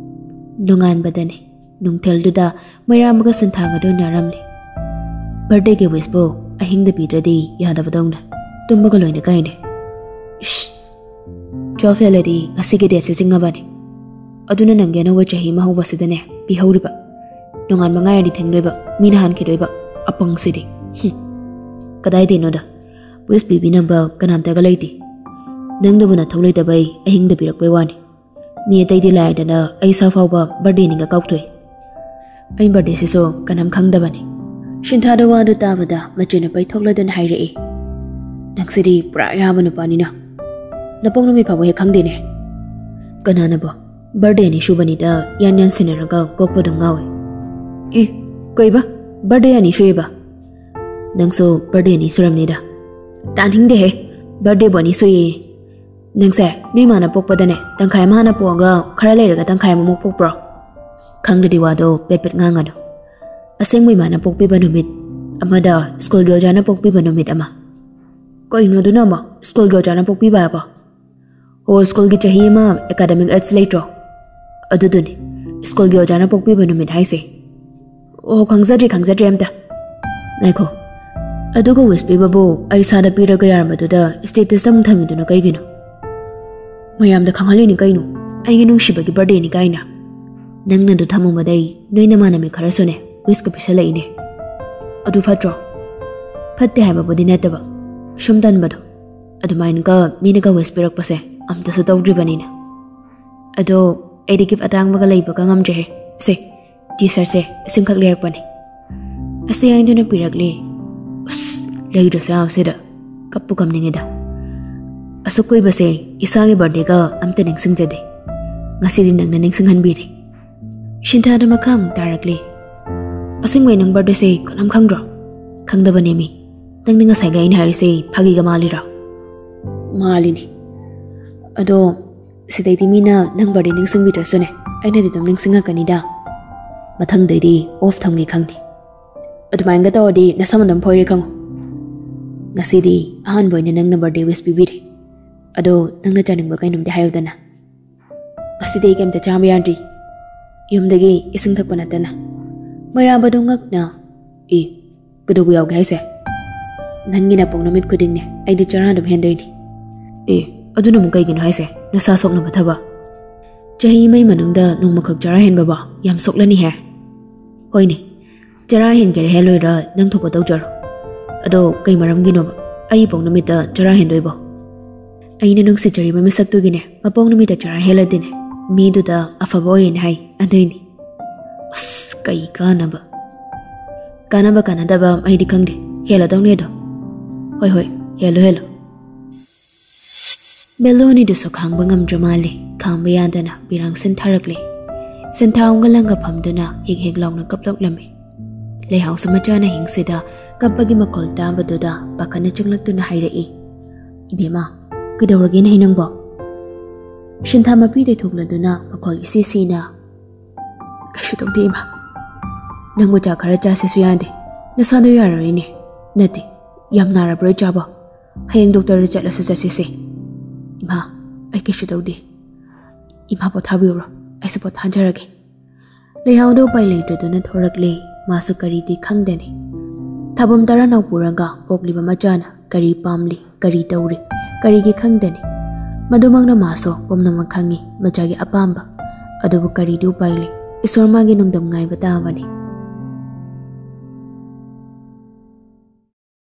ꯅꯣꯡꯉꯥꯟꯕꯗꯅꯤ꯫ ꯅꯨꯡꯊꯤꯜꯗꯨꯗ ꯃꯩꯔꯥꯕꯒ ꯁꯤꯟꯊꯥꯒꯗ ꯎꯅꯔꯝꯂꯤ꯫ ꯕꯥꯔꯗꯦꯒꯤ ꯋꯤꯁꯄꯨ ꯑꯍꯤꯡꯗ ꯄꯤꯗ꯭ꯔꯗꯤ ꯌꯥꯗꯕꯗꯧꯅ ꯇꯨꯝꯕꯒ ꯂꯣꯏꯅ ꯀꯥꯏꯅꯩ꯫ ꯏꯁ! ꯇꯨꯋꯦꯜꯐ ꯍꯦꯜꯂꯗꯤ ꯉꯁꯤꯒꯤ ꯗꯦꯠꯁꯦ ꯆꯤꯡꯉꯕꯅꯤ꯫ ꯑꯗꯨꯅ ꯅꯪꯒꯤ ꯑꯅꯧꯕ ꯆꯍꯤ ꯑꯃ ꯍꯧꯕꯁꯤꯗꯅꯦ ꯄꯤꯍꯧꯔꯤꯕ꯫ ꯅꯣꯡꯉꯥꯟꯕ ꯉꯥꯏꯔꯗꯤ ꯊꯦꯡꯂꯣꯏꯕ, ꯃꯤꯅ ꯍꯥꯟꯈꯤꯗꯣꯏꯕ꯫ ꯑꯄꯪꯁꯤꯗꯤ꯫ ꯍꯨꯝ꯫ ꯀꯗꯥꯏꯗꯩꯅꯣꯗ? ꯋꯤꯁ ꯄꯤꯕꯤꯅꯕ ꯀꯅꯥꯝꯇꯒ ꯂꯩꯇꯦ꯫ ꯅꯪꯗꯕꯨ ꯅꯊꯧ ꯂꯩꯇꯕꯩ ꯑꯍꯤꯡꯗ ꯄꯤꯔꯛꯄꯩ ꯋꯥꯅꯤ꯫ ꯃꯤ ꯑꯇꯩꯗꯤ ꯂꯥꯏꯗꯅ ꯑꯩ ꯏꯁꯥ ꯐꯥꯎꯕ ꯕꯥꯔꯗꯦꯅꯤꯒ ꯀꯥꯎꯊꯣꯛꯏ꯫ ꯑꯩ ꯕꯥꯔꯗꯦꯁꯤꯁꯨ ꯀꯅꯥꯝ ꯈꯪꯗꯕꯅꯤ꯫ ꯁꯤꯟꯊꯥꯗ ꯋꯥꯗꯨ ꯇꯥꯕꯗ ꯃꯆꯤꯟꯅ ꯄꯩꯊꯣꯛꯂꯗꯨꯅ ꯍꯥꯏꯔꯛꯏ, "ꯅꯪꯁꯤꯗꯤ ꯄꯨꯔꯥ ꯌꯥꯕ ꯅꯨꯄꯥꯅꯤꯅ꯫ ꯅꯄꯣꯛ ꯅꯨꯃꯤꯠ ꯐꯥꯎꯕ ꯍꯦꯛ ꯈꯪꯗꯦꯅꯦ꯫ ꯀꯅꯥꯅꯕꯣ ꯕꯥꯔꯗꯦ ꯑꯅꯤ ꯁꯨꯕꯅꯤꯗ ꯌꯥꯟ ꯌꯥꯟ ꯁꯤꯟꯅꯔꯒ ꯀꯣꯛꯄꯗꯨ ꯉꯥꯎꯏ꯫ ꯏ, ꯀꯩꯕ? ꯕꯥꯔꯗꯦ ꯑꯅꯤ ꯁꯨꯏꯕ? ꯅꯪꯁꯨ ꯕꯥꯔꯗꯦ ꯑꯅꯤ ꯁꯨꯔꯝꯅꯤꯗ꯫ ꯇꯥꯅꯤꯡꯗꯦꯍꯦ, ꯕꯥꯔꯗꯦꯕꯨ ꯑꯅꯤ ꯁꯨꯏꯌꯦ꯫ ꯅꯪꯁꯦ ꯅꯣꯏ ꯃꯥꯅ ꯄꯣꯛꯄꯗꯅꯦ ꯇꯪꯈꯥꯏ ꯑꯃ ꯍꯥꯟꯅ ꯄꯣꯛꯑꯒ ꯈꯔ ꯂꯩꯔꯒ ꯇꯪꯈꯥꯏ ꯑꯃꯃꯨꯛ ꯄꯣꯛꯄ꯭ꯔꯣ? ꯈꯪꯗ꯭ꯔꯗꯤ ꯋꯥꯗꯣ ꯄꯦꯠ ꯄꯦꯠ ꯉꯥꯡꯒꯅꯨ꯫ ꯑꯁꯦꯡꯕ ꯏꯃꯥꯅ ꯄꯣꯛꯄꯤꯕ ꯅꯨꯃꯤꯠ ꯑꯃꯗ ꯁ꯭ꯀꯨꯜꯒꯤ ꯑꯣꯖꯥꯅ ꯄꯣꯛꯄꯤꯕ ꯅꯨꯃꯤꯠ ꯑꯃ꯫ ꯀꯩꯅꯣ ꯑꯗꯨꯅ ꯑꯃ? ꯁ꯭ꯀꯨꯜꯒꯤ ꯑꯣꯖꯥꯅ ꯄꯣꯛꯄꯤꯕ ꯍꯥꯏꯕꯣ? ꯑꯣ, ꯁ꯭ꯀꯨꯜꯒꯤ ꯆꯍꯤ ꯑꯃ ꯑꯦꯀꯥꯗꯃꯤꯛ ꯑꯦꯖ ꯂꯩꯇ꯭ꯔꯣ? ꯑꯗꯨꯗꯨꯅꯤ ꯁ꯭ꯀꯨꯜꯒꯤ ꯑꯣꯖꯥꯅ ꯄꯣꯛꯄꯤꯕ ꯅꯨꯃꯤꯠ ꯍꯥꯏꯁꯦ꯫ ꯑꯣ, ꯈꯪꯖꯗ꯭ꯔꯦ, ꯈꯪꯖꯗ꯭ꯔꯦ ꯑꯝꯇ꯫ ꯉꯥꯏꯈꯣ, ꯑꯗꯨꯒ ꯋꯤꯁ ꯄꯤꯕꯕꯨ ꯑꯩ ꯏꯁꯥꯗ ꯄꯤꯔꯒ ꯌꯥꯔꯝꯕꯗꯨꯗ ꯁ꯭ꯇꯦꯇꯁꯇ ꯑꯃꯨꯛ ꯊꯝꯃꯤꯗꯨꯅ ꯀꯩꯒꯤꯅꯣ? ꯃꯌꯥꯝꯗ ꯈꯪꯍꯜꯂꯤꯅꯤ ꯀꯩꯅꯣ, ꯑꯩꯒꯤ ꯅꯨꯡꯁꯤꯕꯒꯤ ꯕꯥꯔꯗꯦꯅꯤ ꯀꯥꯏꯅ꯫ ꯅꯪꯅ ꯑꯗꯨ ꯊꯝꯃꯨꯕꯗꯩ ꯅꯣꯏ ꯅꯃꯥꯟꯅꯕꯤ ꯈꯔꯁꯨꯅꯦ ꯋꯤꯁꯀ ꯄꯤꯁꯜꯂꯛꯏꯅꯦ꯫ ꯑꯗꯨ ꯐꯠꯇ꯭ꯔꯣ? ꯐꯠꯇꯦ ꯍꯥꯏꯕꯕꯨꯗꯤ ꯅꯠꯇꯕ, ꯁꯨꯝ ꯇꯟꯕꯗꯣ꯫ ꯑꯗꯨꯃꯥꯏꯅꯒ ꯃꯤꯅꯒ ꯋꯤꯁ ꯄꯤꯔꯛꯄꯁꯦ ꯑꯝꯇꯁꯨ ꯇꯧꯗ꯭ꯔꯤꯕꯅꯤꯅ꯫ ꯑꯗꯣ ꯑꯩꯗꯤ ꯒꯤꯐ ꯑꯇꯥꯡꯕꯒ ꯂꯩꯕꯒ ꯉꯝꯗ꯭ꯔꯦꯍꯦ꯫ ꯁꯦ, ꯇꯤ ꯁꯥꯔꯠꯁꯦ ꯏꯁꯤꯡꯈꯛ ꯂꯩꯔꯛꯄꯅꯦ꯫ ꯑꯁꯤ ꯍꯥꯏꯗꯨꯅ ꯄꯤꯔꯛꯂꯦ꯫ ꯑꯁ, ꯂꯩꯗ꯭ꯔꯁꯨ ꯌꯥꯕꯁꯤꯗ ꯀꯞꯄꯨ ꯀꯞꯅꯤꯡꯉꯤꯗ꯫ ꯑꯁꯨꯛ ꯀꯨꯏꯕꯁꯦ ꯏꯁꯥꯒꯤ ꯕꯥꯔꯗꯦꯒ ꯑꯝꯇ ꯅꯤꯡꯁꯤꯡꯖꯗꯦ꯫ ꯉꯁꯤꯗꯤ ꯅꯪꯅ ꯅꯤꯡꯁꯤꯡꯍꯟꯕꯤꯔꯦ꯫ ꯁꯤꯟꯊꯥꯗ ꯃꯈꯥ ꯑꯃꯨꯛ ꯇꯥꯔꯛꯂꯦ꯫ ꯑꯁꯦꯡꯕꯩ ꯅꯪ ꯕꯥꯔꯗꯦꯁꯦ ꯀꯅꯥꯝ ꯈꯪꯗ꯭ꯔꯣ? ꯈꯪꯗꯕꯅꯦꯃꯤ꯫ ꯅꯪꯗꯤ ꯉꯁꯥꯏꯒꯤ ꯑꯩꯅ ꯍꯥꯏꯔꯤꯁꯦ ꯐꯥꯒꯤꯒ ꯃꯥꯜꯂꯤꯔꯣ? ꯃꯥꯜꯂꯤꯅꯦ꯫ ꯑꯗꯣ ꯁꯤꯗꯩꯗꯤ ꯃꯤꯅ ꯅꯪ ꯕꯥꯔꯗꯦ ꯅꯤꯡꯁꯤꯡꯕꯤꯗ꯭ꯔꯁꯨꯅꯦ, ꯑꯩꯅꯗꯤ ꯑꯗꯨꯝ ꯅꯤꯡꯁꯤꯡꯉꯛꯀꯅꯤꯗ꯫ ꯃꯊꯪꯗꯩꯗꯤ ꯑꯣꯐ ꯊꯝꯒꯦ ꯈꯪꯅꯤ꯫ ꯑꯗꯨꯃꯥꯏꯅꯒ ꯇꯧꯔꯗꯤ ꯅꯁꯝ ꯑꯗꯨꯝ ꯐꯣꯏꯔꯦ ꯈꯪꯉꯨ꯫ ꯉꯁꯤꯗꯤ ꯑꯍꯥꯟꯕ ꯑꯣꯏꯅ ꯅꯪꯅ ꯕꯥꯔꯗꯦ ꯋꯤꯁ ꯄꯤꯕꯤꯔꯦ꯫ ꯑꯗꯣ ꯅꯪꯅ ꯆꯥꯅꯤꯡꯕ ꯀꯩꯅꯣꯝꯗꯤ ꯍꯥꯏꯌꯨꯗꯅ꯫ ꯉꯁꯤꯗꯤ ꯑꯩ ꯀꯩꯝꯇ ꯆꯥꯕ ꯌꯥꯗ꯭ꯔꯤ, ꯌꯨꯝꯗꯒꯤ ꯏꯁꯤꯡ ꯊꯛꯄ ꯅꯠꯇꯅ꯫ ꯃꯩꯔꯥꯕꯗꯣ ꯉꯛꯅ, "ꯑꯦ, ꯀꯩꯗꯧꯕ ꯌꯥꯎꯒꯦ ꯍꯥꯏꯁꯦ? ꯅꯪꯒꯤ ꯅꯄꯣꯛ ꯅꯨꯃꯤꯠ ꯈꯨꯗꯤꯡꯅꯦ ꯑꯩꯗꯤ ꯆꯔꯥ ꯑꯗꯨꯝ ꯍꯦꯟꯗꯣꯏꯅꯤ꯫" "ꯑꯦ, ꯑꯗꯨꯅ ꯑꯃꯨꯛ ꯀꯩꯒꯤꯅꯣ ꯍꯥꯏꯁꯦ? ꯅꯁꯥ ꯁꯣꯛꯅꯕ ꯊꯕꯛ? ꯆꯍꯤ ꯑꯃꯒꯤ ꯃꯅꯨꯡꯗ ꯅꯣꯡꯃꯈꯛ ꯆꯔꯥ ꯍꯦꯟꯕꯕꯣ ꯌꯥꯝ ꯁꯣꯛꯂꯅꯤꯍꯦ꯫" "ꯍꯣꯏꯅꯦ, ꯆꯔꯥ ꯍꯦꯟꯒꯦꯔꯥ ꯍꯦꯜꯂꯣꯏꯔꯥ ꯅꯪ ꯊꯣꯛꯄ ꯇꯧꯖꯔꯣ꯫ ꯑꯗꯣ ꯀꯩ ꯃꯔꯝꯒꯤꯅꯣꯕ ꯑꯩ ꯄꯣꯛ ꯅꯨꯃꯤꯠꯇ ꯆꯔꯥ ꯍꯦꯟꯗꯣꯏꯕꯣ? ꯑꯩꯅ ꯅꯨꯡꯁꯤꯖꯔꯤꯕ ꯃꯤꯁꯛꯇꯨꯒꯤꯅꯦ ꯃꯄꯣꯛ ꯅꯨꯃꯤꯠꯇ ꯆꯔꯥ ꯍꯦꯜꯂꯗꯤꯅꯦ ꯃꯤꯗꯨꯗ ꯑꯐꯕ ꯑꯣꯏꯌꯦꯅ ꯍꯥꯏ, ꯑꯗꯨꯏꯅꯤ꯫" "ꯑꯁ, ꯀꯩ ꯀꯥꯟꯅꯕ?" "ꯀꯥꯟꯅꯕ ꯀꯥꯟꯅꯗꯕ ꯑꯩꯗꯤ ꯈꯪꯗꯦ, ꯍꯦꯜꯂꯗꯧꯅꯦ ꯑꯗꯣ꯫" "ꯍꯣꯏ ꯍꯣꯏ, ꯍꯦꯜꯂꯣ ꯍꯦꯜꯂꯣ꯫" ꯕꯦꯂꯣꯅꯤꯗꯨꯁꯨ ꯈꯥꯡꯕ ꯉꯝꯗ꯭ꯔ ꯃꯥꯜꯂꯦ꯫ ꯈꯥꯡꯕ ꯌꯥꯗꯅ ꯄꯤꯔꯥꯡ ꯁꯤꯟꯊꯔꯛꯂꯦ꯫ ꯁꯤꯟꯊꯥꯎꯒ ꯂꯪꯒ ꯐꯝꯗꯨꯅ ꯍꯦꯛ ꯍꯦꯛ ꯂꯥꯎꯅ ꯀꯞꯂꯛꯂꯝꯃꯤ꯫ ꯂꯩꯍꯥꯎꯁꯨ ꯃꯆꯥꯅ ꯍꯤꯡꯁꯤꯗ ꯀꯞꯄꯒꯤ ꯃꯈꯣꯜ ꯇꯥꯕꯗꯨꯗ ꯄꯥꯈꯠꯅ ꯆꯪꯂꯛꯇꯨꯅ ꯍꯥꯏꯔꯛꯏ, "ꯏꯕꯦꯝꯃ, ꯀꯩꯗꯧꯔꯒꯦꯅꯦ ꯅꯪꯕꯣ?" ꯁꯤꯟꯊꯥ ꯃꯄꯤ ꯇꯩꯊꯣꯛꯂꯗꯨꯅ ꯃꯈꯣꯜ ꯏꯁꯤ ꯁꯤꯅ, "ꯀꯩꯁꯨ ꯇꯧꯗꯦ ꯏꯃꯥ꯫ ꯅꯪꯕꯨ ꯆꯥ ꯈꯔ ꯆꯥꯁꯤꯁꯨ ꯌꯥꯗꯦ꯫ ꯅꯁꯥꯗꯣ ꯌꯥꯔꯔꯣꯏꯅꯦ꯫ ꯅꯠꯇꯦ, ꯌꯥꯝ ꯅꯥꯔꯕ꯭ꯔꯣ ꯏꯆꯥꯕꯣ? ꯍꯌꯦꯡ ꯗꯣꯛꯇꯔꯗ ꯆꯠꯂꯁꯨ ꯆꯠꯁꯤꯁꯦ꯫ ꯏꯃꯥ, ꯑꯩ ꯀꯩꯁꯨ ꯇꯧꯗꯦ꯫ ꯏꯃꯥ ꯄꯣꯊꯥꯕꯤꯔꯣ, ꯑꯩꯁꯨ ꯄꯣꯊꯥꯖꯔꯒꯦ꯫" ꯂꯩꯍꯥꯎꯗꯣ ꯎꯄꯥꯏ ꯂꯩꯇ꯭ꯔꯗꯨꯅ ꯊꯣꯔꯛꯂꯦ꯫ ꯃꯥꯁꯨ ꯀꯔꯤꯗꯤ ꯈꯪꯗꯅꯤ꯫ ꯊꯥꯕꯝ ꯇꯔꯥꯅꯥꯎ ꯄꯨꯔꯒ ꯄꯣꯛꯂꯤꯕ ꯃꯆꯥꯅ ꯀꯔꯤ ꯄꯥꯝꯂꯤ, ꯀꯔꯤ ꯇꯧꯔꯤ, ꯀꯔꯤꯒꯤ ꯈꯪꯗꯅꯤ꯫ ꯃꯗꯨꯃꯛꯅ ꯃꯥꯁꯨ ꯄꯨꯝꯅꯃꯛ ꯈꯪꯉꯤ, ꯃꯆꯥꯒꯤ ꯑꯄꯥꯝꯕ꯫ ꯑꯗꯨꯕꯨ ꯀꯔꯤꯗꯤ ꯎꯄꯥꯏ ꯂꯩ? ꯏꯁꯣꯔ ꯃꯥꯒꯤ ꯅꯣꯡꯗꯝ ꯉꯥꯏꯕ ꯇꯥꯕꯅꯤ꯫